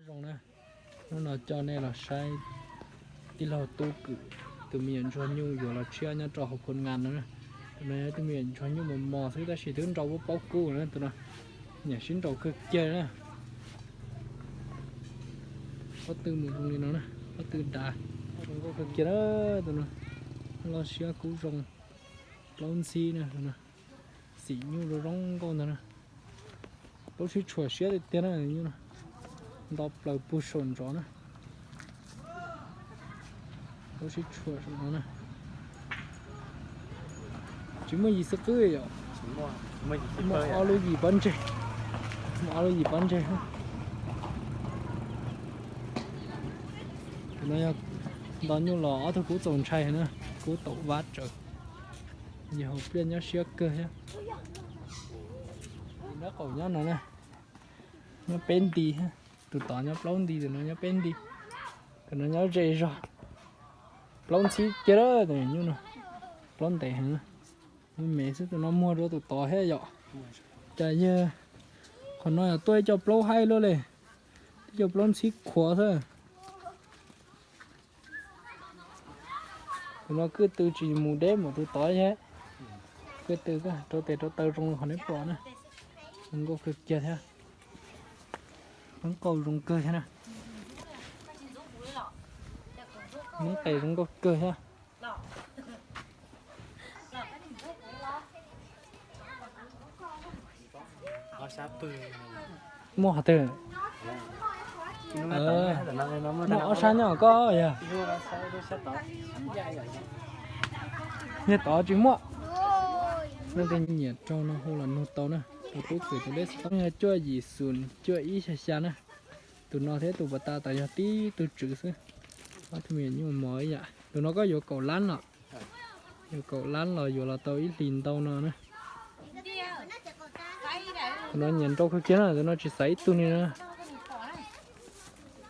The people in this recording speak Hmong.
Zoo na, hnub no coj nej los saib tij laug Tub Kwm tus me nyuam ntsuag nyuj yuav los tshiab nyob rau hauv Phoo Ngas no na. Tus no yog tus me nyuam ntsuag nyuj mos mos xwb tab sis twb nrau pob kub na tus no, nyiam sib nrau kawg kiag na. Pob tw mus zoo li no na, pob tw dav, zoo nkauj kawg kiag na tus no. Loj siab kub zoo, plaub ntxhib na tus no, xim nyuj zoo zoo nkauj ntag na. Plaub sib tshuam siab tiag tiag na, nto plaws puag saum ntsos na. Plaub sib tshuam saum no na. Tsis muaj yim xwb qwb yom. Muaj ob lub yim pob ntseg, muaj ob lub yim pob ntseg. Tus no yog nto nyuj los ob tug kub txaus ntshai na, kub taum vab tsawv. Yog hauv pliaj nyob siab kawg thiab. Nyob qaum nyob no na, nyob peb nti, tus tod nyob plaub nti, tus no nyob peb nti. Tus no nyob ze zog, plaub ntxhib kiag tus nyuj no, plaub ntev heev. Muaj me xwb, tus no muag rau tus tod thiab yom. Cas yog qhov no yog tuaj ib co plaub haib luaj li, ib co plaub ntxhib khuav xwb. Tus no kwj tw tsis mus deb npaum tus tod thiab. Kwj tw rau tes rau taw zoo qhov neb pom na. Zoo nkauj kawg kiag thiab. Qeeb qau zoo kawg thiab na. Qeeb qes zoo nkauj kawg thiab. Muaj qhov twg? Muaj ob sab nyob koj yog? Niag tod tsis muaj. Leej twg nyiam rau no hu los nug tau na. Tus tub kwm tus lej xov tooj yog cuaj yim xus cuaj ib xya xya na. Tus no thiab tus pas tas tas yog tib tug tswv xwb. Ob tug me nyuam nyuj mos ib yam. Tus no koj yuav kaum lab los? Yuav kaum lab los yuav los tau ib hlis ntau no na. Tus no nyiam nrau kawg kiag na, tus no tsis xaiv ib tug li na.